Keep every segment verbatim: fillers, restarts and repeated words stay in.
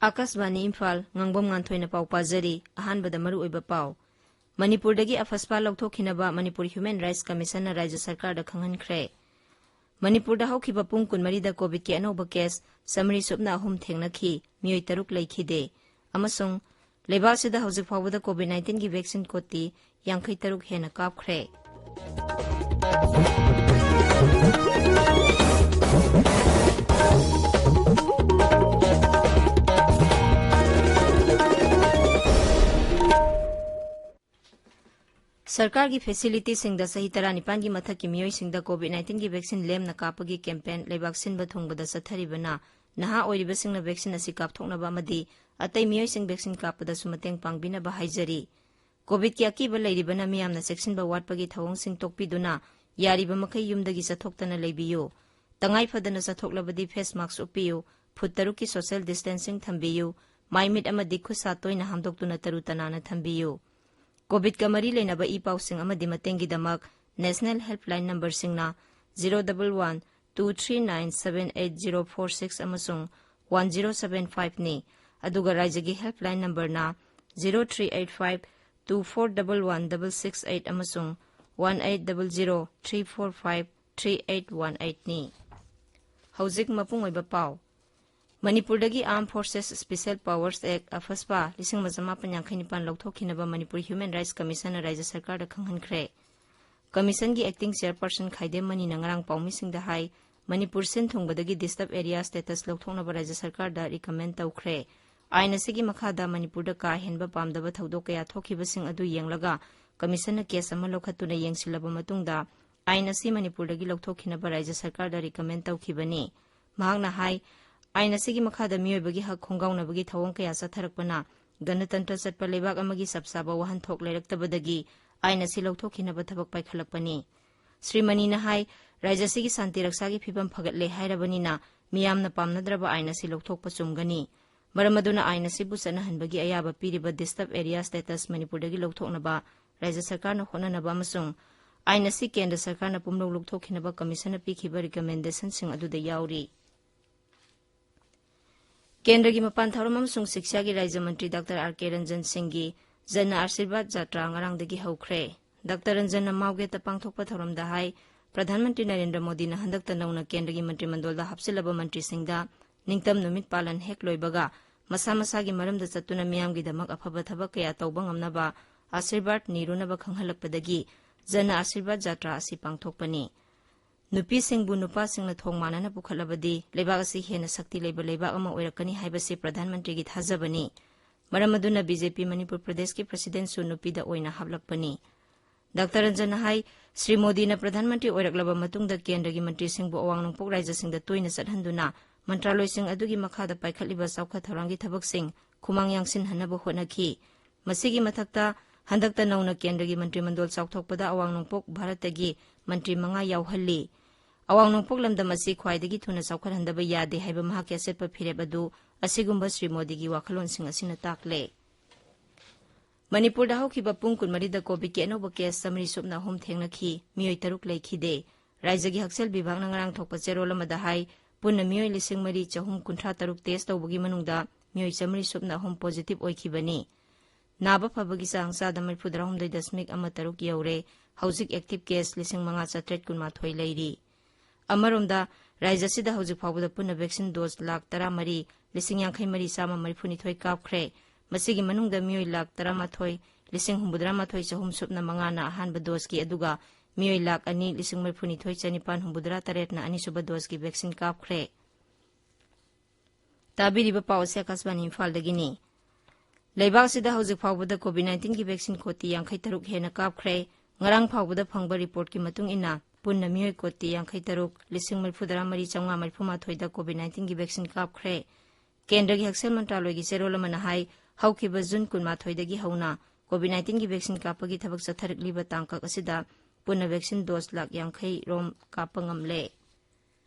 ꯑꯥꯀꯥꯁꯕꯥꯅꯤ ꯏꯝꯐꯥꯜ, ꯉꯥꯡꯕꯝ ꯉꯥꯟꯊꯣꯏꯅ ꯄꯥꯎ ꯄꯥꯖꯔꯤ꯫ ꯑꯍꯥꯟꯕꯗ ꯃꯔꯨꯑꯣꯏꯕ ꯄꯥꯎ꯫ ꯃꯅꯤꯄꯨꯔꯗꯒꯤ ꯑꯐꯁꯄꯥ ꯂꯧꯊꯣꯛꯈꯤꯅꯕ ꯃꯅꯤꯄꯨꯔ ꯍ꯭ꯌꯨꯃꯦꯟ ꯔꯥꯏꯠꯁ ꯀꯃꯤꯁꯟꯅ ꯔꯥꯖ꯭ꯌ ꯁꯔꯀꯥꯔꯗ ꯈꯪꯍꯟꯈ꯭ꯔꯦ꯫ ꯃꯅꯤꯄꯨꯔꯗ ꯍꯧꯈꯤꯕ ꯄꯨꯡ ꯀꯨꯟꯃꯔꯤꯗ ꯀꯣꯚꯤꯗꯀꯤ ꯑꯅꯧꯕ ꯀꯦꯁ ꯆꯥꯃꯔꯤ ꯁꯨꯞꯅ ꯑꯍꯨꯝ ꯊꯦꯡꯅꯈꯤ, ꯃꯤꯑꯣꯏ ꯇꯔꯨꯛ ꯂꯩꯈꯤꯗꯦ꯫ ꯑꯃꯁꯨꯡ ꯂꯩꯕꯥꯛ ꯑꯁꯤꯗ ꯍꯧꯖꯤꯛ ꯐꯥꯎꯕꯗ ꯀꯣꯚꯤꯗ ꯅꯥꯏꯟꯇꯤꯟꯒꯤ ꯚꯦꯛꯁꯤꯟ ꯀꯣꯇꯤ ꯌꯥꯡꯈꯩ ꯇꯔꯨꯛ ꯍꯦꯟꯅ ꯀꯥꯞꯈ꯭ꯔꯦ꯫ ꯁꯔꯀꯥꯔꯒꯤ ꯐꯦꯁꯤꯂꯤꯇꯤꯁꯤꯡꯗ ꯆꯍꯤ ꯇꯔꯥꯅꯤꯄꯥꯟꯒꯤ ꯃꯊꯛꯀꯤ ꯃꯤꯑꯣꯏꯁꯤꯡꯗ ꯀꯣꯚꯤꯗ ꯅꯥꯏꯟꯇꯤꯟꯒꯤ ꯚꯦꯛꯁꯤꯟ ꯂꯦꯝꯅ ꯀꯥꯞꯄꯒꯤ ꯀꯦꯝꯄꯦꯟ ꯂꯩꯕꯥꯛ ꯁꯤꯟꯕ ꯊꯨꯡꯕꯗ ꯆꯠꯊꯔꯤꯕꯅ, ꯅꯍꯥ ꯑꯣꯏꯔꯤꯕꯁꯤꯡꯅ ꯚꯦꯛꯁꯤꯟ ꯑꯁꯤ ꯀꯥꯞꯊꯣꯛꯅꯕ ꯑꯃꯗꯤ ꯑꯇꯩ ꯃꯤꯑꯣꯏꯁꯤꯡ ꯚꯦꯛꯁꯤꯟ ꯀꯥꯞꯄꯗꯁꯨ ꯃꯇꯦꯡ ꯄꯥꯡꯕꯤꯅꯕ ꯍꯥꯏꯖꯔꯤ꯫ ꯀꯣꯚꯤꯗꯀꯤ ꯑꯀꯤꯕ ꯂꯩꯔꯤꯕꯅ ꯃꯤꯌꯥꯝꯅ ꯆꯦꯛꯁꯤꯟꯕ ꯋꯥꯠꯄꯒꯤ ꯊꯧꯑꯣꯡꯁꯤꯡ ꯇꯣꯛꯄꯤꯗꯨꯅ, ꯌꯥꯔꯤꯕ ꯃꯈꯩ ꯌꯨꯝꯗꯒꯤ ꯆꯠꯊꯣꯛꯇꯅ ꯂꯩꯕꯤꯌꯨ꯫ ꯇꯉꯥꯏ ꯐꯗꯅ ꯆꯠꯊꯣꯛꯂꯕꯗꯤ ꯐꯦꯁ ꯃꯥꯛꯁ ꯎꯞꯄꯤꯌꯨ, ꯐꯨꯠ ꯇꯔꯨꯛꯀꯤ ꯁꯣꯁꯤꯌꯦꯜ ꯗꯤꯁꯇꯦꯟꯁꯤꯡ ꯊꯝꯕꯤꯌꯨ, ꯃꯥꯏ ꯃꯤꯠ ꯑꯃꯗꯤ ꯈꯨꯠ ꯁꯥ ꯇꯣꯏꯅ ꯍꯥꯝꯗꯣꯛꯇꯨꯅ ꯇꯔꯨ ꯇꯅꯥꯟꯅ ꯊꯝꯕꯤꯌꯨ꯫ ꯀꯣꯚꯤꯗꯀ ꯃꯔꯤ ꯂꯩꯅꯕ ꯏ ꯄꯥꯎꯁꯤꯡ ꯑꯃꯗꯤ ꯃꯇꯦꯡꯒꯤꯗꯃꯛ ꯅꯦꯁꯅꯦꯜ ꯍꯦꯜꯞꯂꯥꯏꯟ ꯅꯝꯕꯔꯁꯤꯡꯅ zero double one two three nine seven eight zero four six ꯑꯃꯁꯨꯡ ꯋꯥꯟ ꯖꯤꯔꯣ ꯁꯚꯦꯟ ꯐꯥꯏꯚꯅꯤ, ꯑꯗꯨꯒ ꯔꯥꯖ꯭ꯌꯒꯤ ꯍꯦꯜꯞꯂꯥꯏꯟ ꯅꯝꯕꯔꯅ zero three eight five two four double one double six eight ꯑꯃꯁꯨꯡ one eight double zero three four five three eight one ꯑꯩꯠꯅꯤ꯫ ꯍꯧꯖꯤꯛ ꯃꯄꯨꯡ ꯑꯣꯏꯕ ꯄꯥꯎ꯫ ꯃꯅꯤꯄꯨꯔꯗꯒꯤ Armed Forces Special Powers Act, ꯑꯐꯁꯄꯥ, ꯂꯤꯁꯤꯡ ꯑꯃ ꯆꯃꯥꯄꯟ ꯌꯥꯡꯈꯩ ꯅꯤꯄꯥꯟ ꯂꯧꯊꯣꯛꯈꯤꯅꯕ ꯃꯅꯤꯄꯨꯔ ꯍ꯭ꯌꯨꯃꯦꯟ ꯔꯥꯏꯠꯁ ꯀꯃꯤꯁꯟꯅ ꯔꯥꯖ꯭ꯌ ꯁꯔꯀꯥꯔꯗ ꯈꯪꯍꯟꯈ꯭ꯔꯦ꯫ ꯀꯃꯤꯁꯟꯒꯤ ꯑꯦꯛꯇꯤꯡ ꯆꯦꯌꯔꯄꯔꯁꯟ ꯈꯥꯏꯗꯦꯝ ꯃꯅꯤꯅ ꯉꯔꯥꯡ ꯄꯥꯎꯃꯤꯁꯤꯡꯗ ꯍꯥꯏ, ꯃꯅꯤꯄꯨꯔ ꯁꯤꯟ ꯊꯨꯡꯕꯗꯒꯤ ꯗꯤꯁꯇꯔꯕ ꯑꯦꯔꯤꯌꯥ ꯁ꯭ꯇꯦꯇꯁ ꯂꯧꯊꯣꯛꯅꯕ ꯔꯥꯖ꯭ꯌ ꯁꯔꯀꯥꯔꯗ ꯔꯤꯀꯃꯦꯟ ꯇꯧꯈ꯭ꯔꯦ꯫ ꯑꯥꯏꯟ ꯑꯁꯤꯒꯤ ꯃꯈꯥꯗ ꯃꯅꯤꯄꯨꯔꯗ ꯀꯥ ꯍꯦꯟꯕ ꯄꯥꯝꯗꯕ ꯊꯧꯗꯣꯛ ꯀꯌꯥ ꯊꯣꯛꯈꯤꯕꯁꯤꯡ ꯑꯗꯨ ꯌꯦꯡꯂꯒ ꯀꯃꯤꯁꯟꯅ ꯀꯦꯁ ꯑꯃ ꯂꯧꯈꯠꯇꯨꯅ ꯌꯦꯡꯁꯤꯜꯂꯕ ꯃꯇꯨꯡꯗ, ꯑꯥꯏꯟ ꯑꯁꯤ ꯃꯅꯤꯄꯨꯔꯗꯒꯤ ꯂꯧꯊꯣꯛꯈꯤꯅꯕ ꯔꯥꯖ꯭ꯌ ꯁꯔꯀꯥꯔꯗ ꯔꯤꯀꯃꯦꯟ ꯇꯧꯈꯤꯕꯅꯤ꯫ ꯃꯍꯥꯛꯅ ꯍꯥꯏ, ꯑꯥꯏꯟ ꯑꯁꯤꯒꯤ ꯃꯈꯥꯗ ꯃꯤꯑꯣꯏꯕꯒꯤ ꯍꯛ ꯈꯣꯡꯒꯥꯎꯅꯕꯒꯤ ꯊꯧꯑꯣꯡ ꯀꯌꯥ ꯆꯠꯊꯔꯛꯄꯅ ꯒꯅꯇꯟꯇ꯭ꯔ ꯆꯠꯄ ꯂꯩꯕꯥꯛ ꯑꯃꯒꯤ ꯆꯞ ꯆꯥꯕ ꯋꯥꯍꯟꯊꯣꯛ ꯂꯩꯔꯛꯇꯕꯗꯒꯤ ꯑꯥꯏꯟ ꯑꯁꯤ ꯂꯧꯊꯣꯛꯈꯤꯅꯕ ꯊꯕꯛ ꯄꯥꯏꯈꯠꯂꯛꯄꯅꯤ꯫ ꯁ꯭ꯔꯤ ꯃꯅꯤꯅ ꯍꯥꯏ, ꯔꯥꯖ꯭ꯌ ꯑꯁꯤꯒꯤ ꯁꯥꯟꯇꯤ ꯔꯛꯁꯥꯒꯤ ꯐꯤꯕꯝ ꯐꯒꯠꯂꯦ ꯍꯥꯏꯔꯕꯅꯤꯅ ꯃꯤꯌꯥꯝꯅ ꯄꯥꯝꯅꯗ꯭ꯔꯕ ꯑꯥꯏꯟ ꯑꯁꯤ ꯂꯧꯊꯣꯛꯄ ꯆꯨꯝꯒꯅꯤ꯫ ꯃꯔꯝ ꯑꯗꯨꯅ ꯑꯥꯏꯟ ꯑꯁꯤꯕꯨ ꯆꯠꯅꯍꯟꯕꯒꯤ ꯑꯌꯥꯕ ꯄꯤꯔꯤꯕ ꯗꯤꯁꯇꯔꯕ ꯑꯦꯔꯤꯌꯥ ꯁ꯭ꯇꯦꯇꯁ ꯃꯅꯤꯄꯨꯔꯗꯒꯤ ꯂꯧꯊꯣꯛꯅꯕ ꯔꯥꯖ꯭ꯌ ꯁꯔꯀꯥꯔꯅ ꯍꯣꯠꯅꯅꯕ ꯑꯃꯁꯨꯡ ꯑꯥꯏꯟ ꯑꯁꯤ ꯀꯦꯟꯗ꯭ꯔ ꯁꯔꯀꯥꯔꯅ ꯄꯨꯝꯂꯧ ꯂꯧꯊꯣꯛꯈꯤꯅꯕ ꯀꯃꯤꯁꯟꯅ ꯄꯤꯈꯤꯕ ꯔꯤꯀꯃꯦꯟꯗꯦꯁꯟꯁꯤꯡ ꯑꯗꯨꯗ ꯌꯥꯎꯔꯤ꯫ ꯀꯦꯟꯗ꯭ꯔꯒꯤ ꯃꯄꯥꯟ ꯊꯧꯔꯝ ꯑꯃꯁꯨꯡ ꯁꯤꯛꯁꯥꯒꯤ ꯔꯥꯖ꯭ꯌ ꯃꯟꯇ꯭ꯔꯤ ꯗꯥꯛꯇꯔ ꯑꯥꯔ ꯀꯦ ꯔꯟꯖꯟ ꯁꯤꯡꯒꯤ ꯖꯟ ꯑꯥꯁꯤꯔꯕꯥꯗ ꯖꯥꯇ꯭ꯔꯥ ꯉꯔꯥꯡꯗꯒꯤ ꯍꯧꯈ꯭ꯔꯦ꯫ ꯗꯥꯛꯇꯔ ꯔꯟꯖꯟꯅ ꯃꯥꯎꯒꯦꯠꯇ ꯄꯥꯡꯊꯣꯛꯄ ꯊꯧꯔꯝꯗ ꯍꯥꯏ, ꯄ꯭ꯔꯙꯥꯟ ꯃꯟꯇ꯭ꯔꯤ ꯅꯔꯦꯟꯗ꯭ꯔ ꯃꯣꯗꯤꯅ ꯍꯟꯗꯛꯇ ꯅꯧꯅ ꯀꯦꯟꯗ꯭ꯔꯒꯤ ꯃꯟꯇ꯭ꯔꯤ ꯃꯟꯗꯣꯜꯗ ꯍꯥꯞꯆꯤꯜꯂꯕ ꯃꯟꯇ꯭ꯔꯤꯁꯤꯡꯗ ꯅꯤꯡꯇꯝ ꯅꯨꯃꯤꯠ ꯄꯥꯂꯟ ꯍꯦꯛ ꯂꯣꯏꯕꯒ ꯃꯁꯥ ꯃꯁꯥꯒꯤ ꯃꯔꯝꯗ ꯆꯠꯇꯨꯅ ꯃꯤꯌꯥꯝꯒꯤꯗꯃꯛ ꯑꯐꯕ ꯊꯕꯛ ꯀꯌꯥ ꯇꯧꯕ ꯉꯝꯅꯕ ꯑꯥꯁꯤꯔꯕꯥꯗ ꯅꯤꯔꯨꯅꯕ ꯈꯪꯍꯜꯂꯛꯄꯗꯒꯤ ꯖꯟ ꯑꯥꯁꯤꯔꯕꯥꯗ ꯖꯥꯇ꯭ꯔꯥ ꯑꯁꯤ ꯄꯥꯡꯊꯣꯛꯄꯅꯤ꯫ ꯅꯨꯄꯤꯁꯤꯡꯕꯨ ꯅꯨꯄꯥꯁꯤꯡꯅ ꯊꯣꯡ ꯃꯥꯟꯅꯅ ꯄꯨꯈꯠꯂꯕꯗꯤ ꯂꯩꯕꯥꯛ ꯑꯁꯤ ꯍꯦꯟꯅ ꯁꯛꯇꯤ ꯂꯩꯕ ꯂꯩꯕꯥꯛ ꯑꯃ ꯑꯣꯏꯔꯛꯀꯅꯤ ꯍꯥꯏꯕꯁꯤ ꯄ꯭ꯔꯙꯥꯟ ꯃꯟꯇ꯭ꯔꯤꯒꯤ ꯊꯥꯖꯕꯅꯤ꯫ ꯃꯔꯝ ꯑꯗꯨꯅ ꯕꯤ ꯖꯦ ꯄꯤ ꯃꯅꯤꯄꯨꯔ ꯄ꯭ꯔꯗꯦꯁꯀꯤ ꯄ꯭ꯔꯁꯤꯗꯦꯟꯠꯁꯨ ꯅꯨꯄꯤꯗ ꯑꯣꯏꯅ ꯍꯥꯞꯂꯛꯄꯅꯤ꯫ ꯗꯥꯛꯇꯔ ꯔꯟꯖꯟꯅ ꯍꯥꯏ, ꯁ꯭ꯔꯤ ꯃꯣꯗꯤꯅ ꯄ꯭ꯔꯙꯥꯟ ꯃꯟꯇ꯭ꯔꯤ ꯑꯣꯏꯔꯛꯂꯕ ꯃꯇꯨꯡꯗ ꯀꯦꯟꯗ꯭ꯔꯒꯤ ꯃꯟꯇ꯭ꯔꯤꯁꯤꯡꯕꯨ ꯑꯋꯥꯡ ꯅꯣꯡꯄꯣꯛ ꯔꯥꯖ꯭ꯌꯁꯤꯡꯗ ꯇꯣꯏꯅ ꯆꯠꯍꯟꯗꯨꯅ ꯃꯟꯇ꯭ꯔꯥꯂꯣꯏꯁꯤꯡ ꯑꯗꯨꯒꯤ ꯃꯈꯥꯗ ꯄꯥꯏꯈꯠꯂꯤꯕ ꯆꯥꯎꯈꯠ ꯊꯧꯔꯥꯡꯒꯤ ꯊꯕꯛꯁꯤꯡ ꯈꯨꯃꯥꯡ ꯌꯥꯡꯁꯤꯟꯍꯟꯅꯕ ꯍꯣꯠꯅꯈꯤ꯫ ꯃꯁꯤꯒꯤ ꯃꯊꯛꯇ, ꯍꯟꯗꯛꯇ ꯅꯧꯅ ꯀꯦꯟꯗ꯭ꯔꯒꯤ ꯃꯟꯇ꯭ꯔꯤ ꯃꯟꯗꯣꯜ ꯆꯥꯎꯊꯣꯛꯄꯗ ꯑꯋꯥꯡ ꯅꯣꯡꯄꯣꯛ ꯚꯥꯔꯠꯇꯒꯤ ꯃꯟꯇ꯭ꯔꯤ ꯃꯉꯥ ꯌꯥꯎꯍꯜꯂꯤ꯫ ꯑꯋꯥꯡ ꯅꯣꯡꯄꯣꯛ ꯂꯝꯗꯝ ꯑꯁꯤ ꯈ꯭ꯋꯥꯏꯗꯒꯤ ꯊꯨꯅ ꯆꯥꯎꯈꯠꯍꯟꯗꯕ ꯌꯥꯗꯦ ꯍꯥꯏꯕ ꯃꯍꯥꯛꯀꯤ ꯑꯆꯦꯠꯄ ꯐꯤꯔꯦꯞ ꯑꯗꯨ ꯑꯁꯤꯒꯨꯝꯕ ꯁ꯭ꯔꯤ ꯃꯣꯗꯤꯒꯤ ꯋꯥꯈꯜꯂꯣꯟꯁꯤꯡ ꯑꯁꯤꯅ ꯇꯥꯛꯂꯦ꯫ ꯃꯅꯤꯄꯨꯔꯗ ꯍꯧꯈꯤꯕ ꯄꯨꯡ ꯀꯨꯟꯃꯔꯤꯗ ꯀꯣꯚꯤꯗꯀꯤ ꯑꯅꯧꯕ ꯀꯦꯁ ꯆꯥꯃꯔꯤ ꯁꯨꯞꯅ ꯑꯍꯨꯝ ꯊꯦꯡꯅꯈꯤ, ꯃꯤꯑꯣꯏ ꯇꯔꯨꯛ ꯂꯩꯈꯤꯗꯦ꯫ ꯔꯥꯖ꯭ꯌꯒꯤ ꯍꯛꯁꯦꯜ ꯕꯤꯚꯥꯒꯅ ꯉꯔꯥꯡ ꯊꯣꯛꯄ ꯆꯦꯔꯣꯜ ꯑꯃꯗ ꯍꯥꯏ, ꯄꯨꯟꯅ ꯃꯤꯑꯣꯏ ꯂꯤꯁꯤꯡ ꯃꯔꯤ ꯆꯍꯨꯝ ꯀꯨꯟꯊ꯭ꯔꯥ ꯇꯔꯨꯛ ꯇꯦꯁ ꯇꯧꯕꯒꯤ ꯃꯅꯨꯡꯗ ꯃꯤꯑꯣꯏ ꯆꯥꯃꯔꯤ ꯁꯨꯞꯅ ꯑꯍꯨꯝ ꯄꯣꯖꯤꯇꯤꯚ ꯑꯣꯏꯈꯤꯕꯅꯤ꯫ ꯅꯥꯕ ꯐꯕꯒꯤ ꯆꯥꯡ ꯆꯥꯗ ꯃꯔꯤꯐꯨꯇꯔꯥꯍꯨꯝꯗꯣꯏ ꯗꯁꯃꯤꯛ ꯑꯃ ꯇꯔꯨꯛ ꯌꯧꯔꯦ꯫ ꯍꯧꯖꯤꯛ ꯑꯦꯛꯇꯤꯚ ꯀꯦꯁ ꯂꯤꯁꯤꯡ ꯃꯉꯥ ꯆꯥꯇ꯭ꯔꯦꯠ ꯀꯨꯟꯃꯥꯊꯣꯏ ꯂꯩꯔꯤ꯫ ꯑꯃꯔꯣꯝꯗ, ꯔꯥꯖ꯭ꯌ ꯑꯁꯤꯗ ꯍꯧꯖꯤꯛ ꯐꯥꯎꯕꯗ ꯄꯨꯟꯅ ꯚꯦꯛꯁꯤꯟ ꯗꯣꯁ ꯂꯥꯈ ꯇꯔꯥꯃꯔꯤ ꯂꯤꯁꯤꯡ ꯌꯥꯡꯈꯩ ꯃꯔꯤ ꯆꯥꯝꯃ ꯃꯔꯤꯐꯨꯅꯤꯊꯣꯏ ꯀꯥꯞꯈ꯭ꯔꯦ꯫ ꯃꯁꯤꯒꯤ ꯃꯅꯨꯡꯗ ꯃꯤꯑꯣꯏ ꯂꯥꯈ ꯇꯔꯥꯃꯥꯊꯣꯏ ꯂꯤꯁꯤꯡ ꯍꯨꯝꯐꯨꯇꯔꯥ ꯃꯥꯊꯣꯏ ꯆꯍꯨꯝ ꯁꯨꯞꯅ ꯃꯉꯥꯅ ꯑꯍꯥꯟꯕ ꯗꯣꯁꯀꯤ, ꯑꯗꯨꯒ ꯃꯤꯑꯣꯏ ꯂꯥꯈ ꯑꯅꯤ ꯂꯤꯁꯤꯡ ꯃꯔꯤꯐꯨꯅꯤꯊꯣꯏ ꯆꯅꯤꯄꯥꯟ ꯍꯨꯝꯐꯨꯇꯔꯥ ꯇꯔꯦꯠꯅ ꯑꯅꯤꯁꯨꯕ ꯗꯣꯁꯀꯤ ꯚꯦꯛꯁꯤꯟ ꯀꯥꯞꯈ꯭ꯔꯦ꯫ ꯇꯥꯕꯤꯔꯤꯕ ꯄꯥꯎ ꯑꯁꯤ ꯑꯥꯀꯥꯁꯕꯥꯅꯤ ꯏꯝꯐꯥꯜꯗꯒꯤꯅꯤ꯫ ꯂꯩꯕꯥꯛ ꯑꯁꯤꯗ ꯍꯧꯖꯤꯛ ꯐꯥꯎꯕꯗ ꯀꯣꯚꯤꯗ ꯅꯥꯏꯟꯇꯤꯟꯒꯤ ꯚꯦꯛꯁꯤꯟ ꯀꯣꯇꯤ ꯌꯥꯡꯈꯩ ꯇꯔꯨꯛ ꯍꯦꯟꯅ ꯀꯥꯞꯈ꯭ꯔꯦ꯫ ꯉꯔꯥꯡ ꯐꯥꯎꯕꯗ ꯐꯪꯕ ꯔꯤꯄꯣꯔꯠꯀꯤ ꯃꯇꯨꯡ ꯏꯟꯅ, ꯄꯨꯟꯅ ꯃꯤꯑꯣꯏ ꯀꯣꯇꯤ ꯌꯥꯡꯈꯩ ꯇꯔꯨꯛ ꯂꯤꯁꯤꯡ ꯃꯔꯤꯐꯨꯇꯔꯥ ꯃꯔꯤ ꯆꯥꯝꯃꯉꯥ ꯃꯔꯤꯐꯨꯃꯥꯊꯣꯏꯗ ꯀꯣꯚꯤꯗ ꯅꯥꯏꯟꯇꯤꯟꯒꯤ ꯚꯦꯛꯁꯤꯟ ꯀꯥꯞꯈ꯭ꯔꯦ꯫ ꯀꯦꯟꯗ꯭ꯔꯒꯤ ꯍꯛꯁꯦꯜ ꯃꯟꯇ꯭ꯔꯥꯂꯣꯏꯒꯤ ꯆꯦꯔꯣꯜ ꯑꯃꯅ ꯍꯥꯏ, ꯍꯧꯈꯤꯕ ꯖꯨꯟ ꯀꯨꯟꯃꯥꯊꯣꯏꯗꯒꯤ ꯍꯧꯅ ꯀꯣꯚꯤꯗ ꯅꯥꯏꯟꯇꯤꯟꯒꯤ ꯚꯦꯛꯁꯤꯟ ꯀꯥꯞꯄꯒꯤ ꯊꯕꯛ ꯆꯠꯊꯔꯛꯂꯤꯕ ꯇꯥꯡꯀꯛ ꯑꯁꯤꯗ ꯄꯨꯟꯅ ꯚꯦꯛꯁꯤꯟ ꯗꯣꯁ ꯂꯥꯈ ꯌꯥꯡꯈꯩ ꯔꯣꯝ ꯀꯥꯞꯄ ꯉꯝꯂꯦ꯫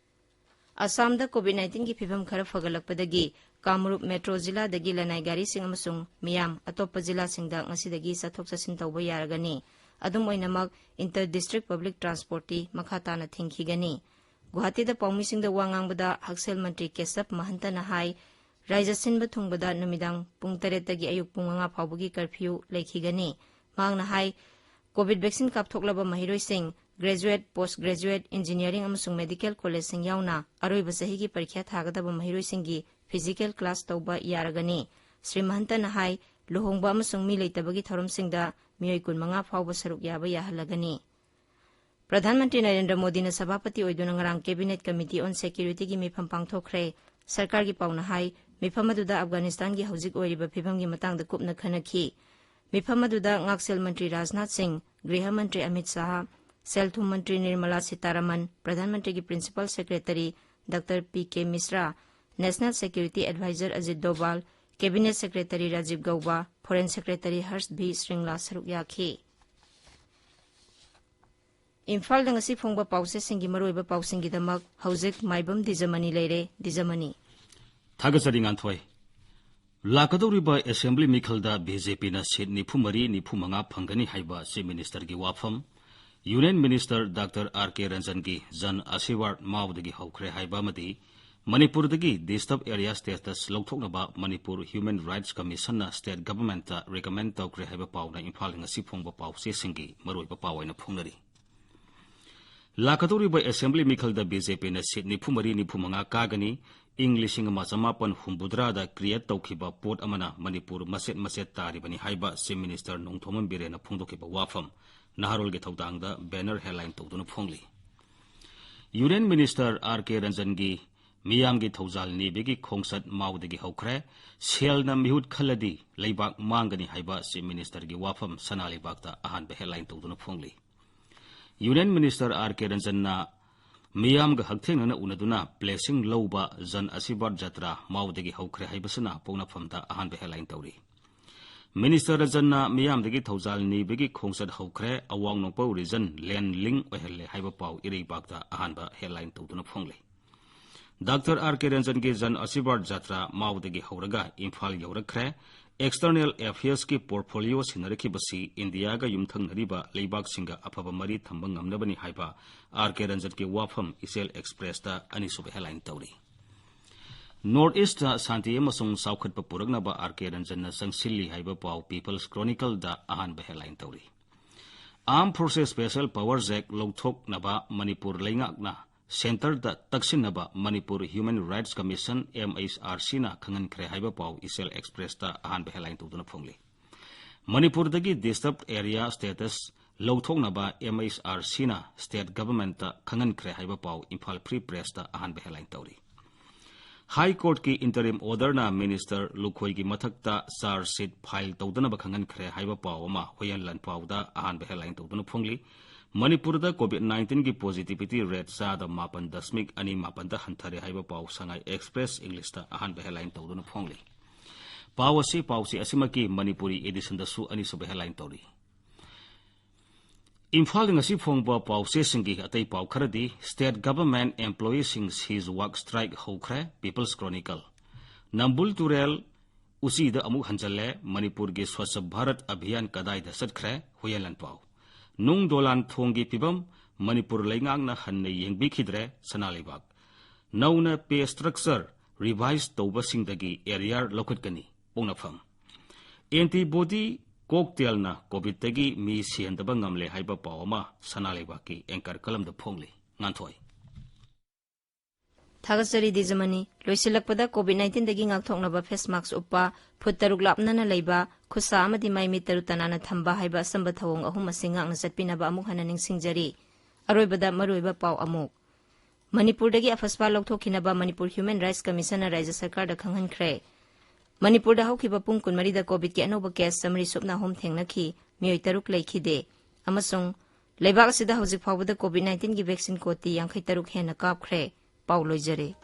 ꯑꯁꯥꯝꯗ ꯀꯣꯚꯤꯗ ꯅꯥꯏꯟꯇꯤꯟꯒꯤ ꯐꯤꯚꯝ ꯈꯔ ꯐꯒꯠꯂꯛꯄꯗꯒꯤ ꯀꯥꯃꯔꯨꯞ ꯃꯦꯇ꯭ꯔꯣ ꯖꯤꯂꯥꯗꯒꯤ ꯂꯅꯥꯏ ꯒꯥꯔꯤꯁꯤꯡ ꯑꯃꯁꯨꯡ ꯃꯤꯌꯥꯝ ꯑꯇꯣꯞꯄ ꯖꯤꯂꯥꯁꯤꯡꯗ ꯉꯁꯤꯗꯒꯤ ꯆꯠꯊꯣꯛ ꯆꯠꯁꯤꯟ ꯇꯧꯕ ꯌꯥꯔꯒꯅꯤ꯫ ꯑꯗꯨꯝ ꯑꯣꯏꯅꯃꯛ, ꯏꯟꯇꯔ ꯗꯤꯁꯇ꯭ꯔꯤꯛ ꯄꯕ꯭ꯂꯤꯛ ꯇ꯭ꯔꯥꯟꯁꯄꯣꯔꯠꯇꯤ ꯃꯈꯥ ꯇꯥꯅ ꯊꯤꯡꯈꯤꯒꯅꯤ꯫ ꯒꯨꯋꯥꯍꯥꯇꯤꯗ ꯄꯥꯎꯃꯤꯁꯤꯡꯗ ꯋꯥ ꯉꯥꯡꯕꯗ ꯍꯛꯁꯦꯜ ꯃꯟꯇ꯭ꯔꯤ ꯀꯦꯁꯕ ꯃꯍꯟꯇꯅ ꯍꯥꯏ, ꯔꯥꯏꯖ ꯁꯤꯟꯕ ꯊꯨꯡꯕꯗ ꯅꯨꯃꯤꯗꯥꯡ ꯄꯨꯡ ꯇꯔꯦꯠꯇꯒꯤ ꯑꯌꯨꯛ ꯄꯨꯡ ꯃꯉꯥ ꯐꯥꯎꯕꯒꯤ ꯀꯔꯐ꯭ꯌꯨ ꯂꯩꯈꯤꯒꯅꯤ꯫ ꯃꯍꯥꯛꯅ ꯍꯥꯏ, ꯀꯣꯚꯤꯗ ꯚꯦꯛꯁꯤꯟ ꯀꯥꯞꯊꯣꯛꯂꯕ ꯃꯍꯩꯔꯣꯏꯁꯤꯡ, ꯒ꯭ꯔꯦꯖꯨꯑꯦꯠ, ꯄꯣꯁ ꯒ꯭ꯔꯦꯖꯨꯑꯦꯠ, ꯏꯟꯖꯤꯅꯤꯌꯥꯔꯤꯡ ꯑꯃꯁꯨꯡ ꯃꯦꯗꯤꯀꯦꯜ ꯀꯣꯂꯦꯖꯁꯤꯡ ꯌꯥꯎꯅ ꯑꯔꯣꯏꯕ ꯆꯍꯤꯒꯤ ꯄꯔꯤꯈ꯭ꯌꯥ ꯊꯥꯒꯗꯕ ꯃꯍꯩꯔꯣꯏꯁꯤꯡꯒꯤ ꯐꯤꯖꯤꯀꯦꯜ ꯀ꯭ꯂꯥꯁ ꯇꯧꯕ ꯌꯥꯔꯒꯅꯤ꯫ ꯁ꯭ꯔꯤ ꯃꯍꯟꯇꯅ ꯍꯥꯏ, ꯂꯨꯍꯣꯡꯕ ꯑꯃꯁꯨꯡ ꯃꯤ ꯂꯩꯇꯕꯒꯤ ꯊꯧꯔꯝꯁꯤꯡꯗ ꯃꯤꯑꯣꯏ ꯀꯨꯟꯃꯉꯥ ꯐꯥꯎꯕ ꯁꯔꯨꯛ ꯌꯥꯕ ꯌꯥꯍꯜꯂꯒꯅꯤ꯫ ꯄ꯭ꯔꯙꯥꯟ ꯃꯟꯇ꯭ꯔꯤ ꯅꯔꯦꯟꯗ꯭ꯔ ꯃꯣꯗꯤꯅ ꯁꯚꯥꯄꯇꯤ ꯑꯣꯏꯗꯨꯅ ꯉꯔꯥꯡ ꯀꯦꯕꯤꯅꯦꯠ ꯀꯃꯤꯇꯤ ꯑꯣꯟ ꯁꯦꯀ꯭ꯌꯨꯔꯤꯇꯤꯒꯤ ꯃꯤꯐꯝ ꯄꯥꯡꯊꯣꯛꯈ꯭ꯔꯦ꯫ ꯁꯔꯀꯥꯔꯒꯤ ꯄꯥꯎꯅ ꯍꯥꯏ, ꯃꯤꯐꯝ ꯑꯗꯨꯗ ꯑꯐꯒꯥꯅꯤꯁꯇꯥꯟꯒꯤ ꯍꯧꯖꯤꯛ ꯑꯣꯏꯔꯤꯕ ꯐꯤꯕꯝꯒꯤ ꯃꯇꯥꯡꯗ ꯀꯨꯞꯅ ꯈꯟꯅꯈꯤ꯫ ꯃꯤꯐꯝ ꯑꯗꯨꯗ ꯉꯥꯛꯁꯦꯜ ꯃꯟꯇ꯭ꯔꯤ ꯔꯥꯖꯅꯥꯊ ꯁꯤꯡ, ꯒ꯭ꯔꯤꯍ ꯃꯟꯇ꯭ꯔꯤ ꯑꯃꯤꯠ ꯁꯥꯍ, ꯁꯦꯜ ꯊꯨꯝ ꯃꯟꯇ꯭ꯔꯤ ꯅꯤꯔꯃꯂꯥ ꯁꯤꯇꯥꯔꯥꯃꯟ, ꯄ꯭ꯔꯙꯥꯟ ꯃꯟꯇ꯭ꯔꯤꯒꯤ principal secretary doctor P K Mishra, national security advisor Ajit Doval, cabinet secretary Rajiv Gauba, foreign secretary Harsh V Shringla ꯁꯔꯨꯛ ꯌꯥꯈꯤ꯫ ꯏꯝꯐꯥꯜꯗ ꯉꯁꯤ ꯐꯣꯡꯕ ꯄꯥꯎꯆꯦꯁꯤꯡꯒꯤ ꯃꯔꯨꯑꯣꯏꯕ ꯄꯥꯎꯁꯤꯡꯒꯤꯗꯃꯛ ꯍꯧꯖꯤꯛ ꯃꯥꯏꯕꯝ ꯗꯤꯖꯃꯅꯤ ꯂꯩꯔꯦ꯫ ꯗꯤꯖꯃꯅꯤ꯫ ꯊꯥꯒꯠꯆꯔꯤ, ꯉꯥꯟꯊꯣꯏ꯫ ꯂꯥꯛꯀꯗꯧꯔꯤꯕ ꯑꯦꯁꯦꯝꯕ꯭ꯂꯤ ꯃꯤꯈꯜꯗ ꯕꯤ ꯖꯦ ꯄꯤꯅ ꯁꯤꯠ ꯅꯤꯐꯨ ꯃꯔꯤ, ꯅꯤꯐꯨ ꯃꯉꯥ ꯐꯪꯒꯅꯤ ꯍꯥꯏꯕ ꯆꯤꯐ ꯃꯤꯅꯤꯁꯇꯔꯒꯤ ꯋꯥꯐꯝ꯫ Union minister doctor R K ꯔꯟꯖꯟꯒꯤ ꯖꯟ ꯑꯁꯤꯔꯋꯥꯗ ꯃꯥꯎꯗꯒꯤ ꯍꯧꯈ꯭ꯔꯦ ꯍꯥꯏꯕ ꯑꯃꯗꯤ ꯃꯅꯤꯄꯨꯔꯗꯒꯤ ꯗꯤꯁꯇꯔꯕ ꯑꯦꯔꯤꯌꯥ ꯁ꯭ꯇꯦꯇꯁ ꯂꯧꯊꯣꯛꯅꯕ ꯃꯅꯤꯄꯨꯔ ꯍ꯭ꯌꯨꯃꯦꯟ ꯔꯥꯏꯠꯁ ꯀꯃꯤꯁꯟꯅ ꯁ꯭ꯇꯦꯠ ꯒꯚꯔꯟꯃꯦꯟꯠꯇ ꯔꯤꯀꯃꯦꯟ ꯇꯧꯈ꯭ꯔꯦ ꯍꯥꯏꯕ ꯄꯥꯎꯅ ꯏꯝꯐꯥꯜꯗ ꯉꯁꯤ ꯐꯣꯡꯕ ꯄꯥꯎꯆꯦꯁꯤꯡꯒꯤ ꯃꯔꯨꯑꯣꯏꯕ ꯄꯥꯎ ꯑꯣꯏꯅ ꯐꯣꯡꯅꯔꯤ꯫ ꯂꯥꯛꯀꯗꯧꯔꯤꯕ ꯑꯦꯁꯦꯝꯕ꯭ꯂꯤ ꯃꯤꯈꯜꯗ ꯕꯤ ꯖꯦ ꯄꯤꯅ ꯁꯤꯠ ꯅꯤꯐꯨ ꯃꯔꯤ, ꯅꯤꯐꯨ ꯃꯉꯥ ꯀꯥꯒꯅꯤ꯫ ꯏꯪ ꯂꯤꯁꯤꯡ ꯑꯃ ꯆꯃꯥꯄꯟ ꯍꯨꯝꯐꯨꯇꯔꯥꯗ ꯀ꯭ꯔꯤꯌꯦꯠ ꯇꯧꯈꯤꯕ ꯄꯣꯠ ꯑꯃꯅ ꯃꯅꯤꯄꯨꯔ ꯃꯆꯦꯠ ꯃꯆꯦꯠ ꯇꯥꯔꯤꯕꯅꯤ ꯍꯥꯏꯕ ꯆꯤꯐ ꯃꯤꯅꯤꯁꯇꯔ ꯅꯣꯡꯊꯣꯝꯕꯝ ꯕꯤꯔꯦꯟꯅ ꯐꯣꯡꯗꯣꯛꯈꯤꯕ ꯋꯥꯐꯝ ꯅꯍꯥꯔꯣꯜꯒꯤ ꯊꯧꯗꯥꯡꯗ ꯕꯦꯅꯔ ꯍꯦꯗꯂꯥꯏꯟ ꯇꯧꯗꯨꯅ ꯐꯣꯡꯂꯤ꯫ ꯌꯨꯅꯤꯌꯟ ꯃꯤꯅꯤꯁꯇꯔ ꯑꯥꯔ ꯀꯦ ꯔꯟꯖꯟꯒꯤ ꯃꯤꯌꯥꯝꯒꯤ ꯊꯧꯖꯥꯜ ꯅꯤꯕꯒꯤ ꯈꯣꯡꯆꯠ ꯃꯥꯎꯗꯒꯤ ꯍꯧꯈ꯭ꯔꯦ꯫ ꯁꯦꯜꯅ ꯃꯤꯍꯨꯠ ꯈꯜꯂꯗꯤ ꯂꯩꯕꯥꯛ ꯃꯥꯡꯒꯅꯤ ꯍꯥꯏꯕ ꯆꯤꯐ ꯃꯤꯅꯤꯁꯇꯔꯒꯤ ꯋꯥꯐꯝ ꯁꯅꯥ ꯂꯩꯕꯥꯛꯇ ꯑꯍꯥꯟꯕ ꯍꯦꯗꯂꯥꯏꯟ ꯇꯧꯗꯨꯅ ꯐꯣꯡꯂꯤ꯫ ꯌꯨꯅꯤꯌꯟ ꯃꯤꯅꯤꯁꯇꯔ ꯑꯥꯔ ꯀꯦ ꯔꯟꯖꯟꯅ ꯃꯤꯌꯥꯝꯒ ꯍꯛꯊꯦꯡꯅꯅ ꯎꯅꯗꯨꯅ ꯕ꯭ꯂꯦꯁꯤꯡ ꯂꯧꯕ ꯖꯟ ꯑꯁꯤꯔꯕꯥꯗ ꯖꯇ꯭ꯔꯥ ꯃꯥꯎꯗꯒꯤ ꯍꯧꯈ꯭ꯔꯦ ꯍꯥꯏꯕꯁꯤꯅ ꯄꯣꯛꯅꯐꯝꯗ ꯑꯍꯥꯟꯕ ꯍꯦꯗꯂꯥꯏꯟ ꯇꯧꯔꯤ꯫ ꯃꯤꯅꯤꯁꯇꯔ ꯔꯟꯖꯟꯅ ꯃꯤꯌꯥꯝꯗꯒꯤ ꯊꯧꯖꯥꯜ ꯅꯤꯕꯒꯤ ꯈꯣꯡꯆꯠ ꯍꯧꯈ꯭ꯔꯦ, ꯑꯋꯥꯡ ꯅꯣꯡꯄꯣꯛ ꯔꯤꯖꯟ ꯂꯦꯟ ꯂꯤꯡ ꯑꯣꯏꯍꯜꯂꯦ ꯍꯥꯏꯕ ꯄꯥꯎ ꯏꯔꯩꯕꯥꯛꯇ ꯑꯍꯥꯟꯕ ꯍꯦꯗꯂꯥꯏꯟ ꯇꯧꯗꯨꯅ ꯐꯣꯡꯂꯤ꯫ ꯗꯥꯛꯇꯔ ꯑꯥꯔ ꯀꯦ ꯔꯟꯖꯟꯒꯤ ꯖꯟ ꯑꯁꯤꯔꯕꯥꯗ ꯖꯇ꯭ꯔꯥ ꯃꯥꯎꯗꯒꯤ ꯍꯧꯔꯒ ꯏꯝꯐꯥꯜ ꯌꯧꯔꯛꯈ꯭ꯔꯦ꯫ ꯑꯦꯛꯁꯇꯔꯅꯦꯜ ꯑꯦꯐꯤꯌꯔꯁꯀꯤ ꯄꯣꯔꯠꯐꯣꯂꯤꯑꯣ ꯁꯤꯟꯅꯔꯛꯈꯤꯕꯁꯤ ꯏꯟꯗꯤꯌꯥꯒ ꯌꯨꯝꯊꯪꯅꯔꯤꯕ ꯂꯩꯕꯥꯛꯁꯤꯡꯒ ꯑꯐꯕ ꯃꯔꯤ ꯊꯝꯕ ꯉꯝꯅꯕꯅꯤ ꯍꯥꯏꯕ ꯑꯥꯔ ꯀꯦ ꯔꯟꯖꯟꯒꯤ ꯋꯥꯐꯝ ꯏꯆꯦꯜ ꯑꯦꯛꯁꯄ꯭ꯔꯦꯁꯇ ꯑꯅꯤꯁꯨꯕ ꯍꯦꯗꯂꯥꯏꯟ ꯇꯧꯔꯤ꯫ North East ꯁꯥꯟꯇꯤ ꯑꯃꯁꯨꯡ ꯆꯥꯎꯈꯠꯄ ꯄꯨꯔꯛꯅꯕ ꯑꯥꯔ ꯀꯦ ꯔꯟꯖꯟꯅ ꯆꯪꯁꯤꯜꯂꯤ ꯍꯥꯏꯕ ꯄꯥꯎ People's Chronicleꯗ ꯑꯍꯥꯟꯕ headline ꯇꯧꯔꯤ꯫ Armed Forces Special Powers Act ꯂꯧꯊꯣꯛꯅꯕ ꯃꯅꯤꯄꯨꯔ ꯂꯩꯉꯥꯛꯅ centreꯗ ꯇꯛꯁꯤꯟꯅꯕ Manipur Human Rights Commission, M H R Cꯅ ꯈꯪꯍꯟꯈ꯭ꯔꯦ ꯍꯥꯏꯕ ꯄꯥꯎ Ichil Expressꯇ ꯑꯍꯥꯟꯕ headline ꯇꯧꯗꯨꯅ ꯐꯣꯡꯂꯤ꯫ ꯃꯅꯤꯄꯨꯔꯗꯒꯤ disturbed area status ꯂꯧꯊꯣꯛꯅꯕ M H R Cꯅ state governmentꯇ ꯈꯪꯍꯟꯈ꯭ꯔꯦ ꯍꯥꯏꯕ ꯄꯥꯎ Imphal Free Pressꯇ ꯑꯍꯥꯟꯕ headline ꯇꯧꯔꯤ꯫ High Courtꯀꯤ interim orderꯅ minister ꯂꯨꯈꯣꯏꯒꯤ ꯃꯊꯛꯇ charge sheet file ꯇꯧꯗꯅꯕ ꯈꯪꯍꯟꯈ꯭ꯔꯦ ꯍꯥꯏꯕ ꯄꯥꯎ ꯑꯃ ꯍꯨꯏꯌꯦꯟ ꯂꯥꯟꯄꯥꯎꯗ ꯑꯍꯥꯟꯕ headline ꯇꯧꯗꯨꯅ ꯐꯣꯡꯂꯤ꯫ ꯃꯅꯤꯄꯨꯔꯗ COVID nineteenꯒꯤ positivity rate ꯆꯥꯗ ꯃꯥꯄꯟ ꯗꯁꯃꯤꯛ ꯑꯅꯤ ꯃꯥꯄꯟꯗ ꯍꯟꯊꯔꯦ ꯍꯥꯏꯕ ꯄꯥꯎ Sangai Express Englishꯇ ꯑꯍꯥꯟꯕ headline ꯇꯧꯗꯨꯅ ꯐꯣꯡꯂꯤ꯫ ꯄꯥꯎ ꯑꯁꯤ, ꯄꯥꯎꯆꯦ ꯑꯁꯤꯃꯛꯀꯤ ꯃꯅꯤꯄꯨꯔꯤ editionꯗꯁꯨ ꯑꯅꯤꯁꯨꯕ headline ꯇꯧꯔꯤ꯫ ꯏꯝꯐꯥꯜꯗ ꯉꯁꯤ ꯐꯣꯡꯕ ꯄꯥꯎꯆꯦꯁꯤꯡꯒꯤ ꯑꯇꯩ ꯄꯥꯎ ꯈꯔꯗꯤ, state government employeeꯁꯤꯡ cease work strike ꯍꯧꯈ꯭ꯔꯦ, People's Chronicle꯫ ꯅꯝꯕꯨꯜ ꯇꯨꯔꯦꯜ ꯎꯆꯤꯗ ꯑꯃꯨꯛ ꯍꯟꯖꯜꯂꯦ, ꯃꯅꯤꯄꯨꯔꯒꯤ Swachh Bharat Abhiyan ꯀꯗꯥꯏꯗ ꯆꯠꯈ꯭ꯔꯦ, ꯍꯨꯏꯌꯦꯟ ꯂꯥꯟꯄꯥꯎ꯫ ꯅꯨꯡ ꯗꯣꯂꯥꯟ ꯊꯣꯡꯒꯤ ꯐꯤꯕꯝ ꯃꯅꯤꯄꯨꯔ ꯂꯩꯉꯥꯛꯅ ꯍꯟꯅ ꯌꯦꯡꯕꯤꯈꯤꯗ꯭ꯔꯦ, ꯁꯅꯥ ꯂꯩꯕꯥꯛ꯫ ꯅꯧꯅ pay structure revise ꯇꯧꯕꯁꯤꯡꯗꯒꯤ arrear ꯂꯧꯈꯠꯀꯅꯤ, ꯄꯣꯛꯅꯐꯝ꯫ Antibody cocktailꯅ COVIDꯇꯒꯤ ꯃꯤ ꯁꯤꯍꯟꯗꯕ ꯉꯝꯂꯦ ꯍꯥꯏꯕ ꯄꯥꯎ ꯑꯃ ꯁꯅꯥ ꯂꯩꯕꯥꯛꯀꯤ anchor columnꯗ ꯐꯣꯡꯂꯤ꯫ ꯉꯥꯟꯊꯣꯏ꯫ ꯊꯥꯒꯠꯆꯔꯤ ꯗꯤꯖꯃꯅꯤ꯫ ꯂꯣꯏꯁꯤꯜꯂꯛꯄꯗ COVID nineteenꯗꯒꯤ ꯉꯥꯛꯊꯣꯛꯅꯕ face mask ꯎꯞꯄ, ꯐꯨꯠ ꯇꯔꯨꯛ ꯂꯥꯞꯅꯅ ꯂꯩꯕ, ꯈꯨꯠꯁꯥ ꯑꯃꯗꯤ ꯃꯥꯏ ꯃꯤꯠ ꯇꯔꯨ ꯇꯅꯥꯟꯅ ꯊꯝꯕ ꯍꯥꯏꯕ ꯑꯆꯝꯕ ꯊꯧꯑꯣꯡ ꯑꯍꯨꯝ ꯑꯁꯤ ꯉꯥꯛꯅ ꯆꯠꯄꯤꯅꯕ ꯑꯃꯨꯛ ꯍꯟꯅ ꯅꯤꯡꯁꯤꯡꯖꯔꯤ꯫ ꯑꯔꯣꯏꯕꯗ ꯃꯔꯨꯑꯣꯏꯕ ꯄꯥꯎ ꯑꯃꯨꯛ꯫ ꯃꯅꯤꯄꯨꯔꯗꯒꯤ ꯑꯐꯁꯄꯥ ꯂꯧꯊꯣꯛꯈꯤꯅꯕ ꯃꯅꯤꯄꯨꯔ Human Rights Commissionꯅ ꯔꯥꯖ꯭ꯌ ꯁꯔꯀꯥꯔꯗ ꯈꯪꯍꯟꯈ꯭ꯔꯦ꯫ ꯃꯅꯤꯄꯨꯔꯗ ꯍꯧꯈꯤꯕ ꯄꯨꯡ ꯀꯨꯟꯃꯔꯤꯗ COVIDꯀꯤ ꯑꯅꯧꯕ case ꯆꯥꯃꯔꯤ ꯁꯨꯞꯅ ꯑꯍꯨꯝ ꯊꯦꯡꯅꯈꯤ, ꯃꯤꯑꯣꯏ ꯇꯔꯨꯛ ꯂꯩꯈꯤꯗꯦ꯫ ꯑꯃꯁꯨꯡ ꯂꯩꯕꯥꯛ ꯑꯁꯤꯗ ꯍꯧꯖꯤꯛ ꯐꯥꯎꯕꯗ COVID nineteenꯒꯤ vaccine ꯀꯣꯇꯤ ꯌꯥꯡꯈꯩ ꯇꯔꯨꯛ ꯍꯦꯟꯅ ꯀꯥꯞꯈ꯭ꯔꯦ꯫ ꯄꯥꯎ ꯂꯣꯏꯖꯔꯦ꯫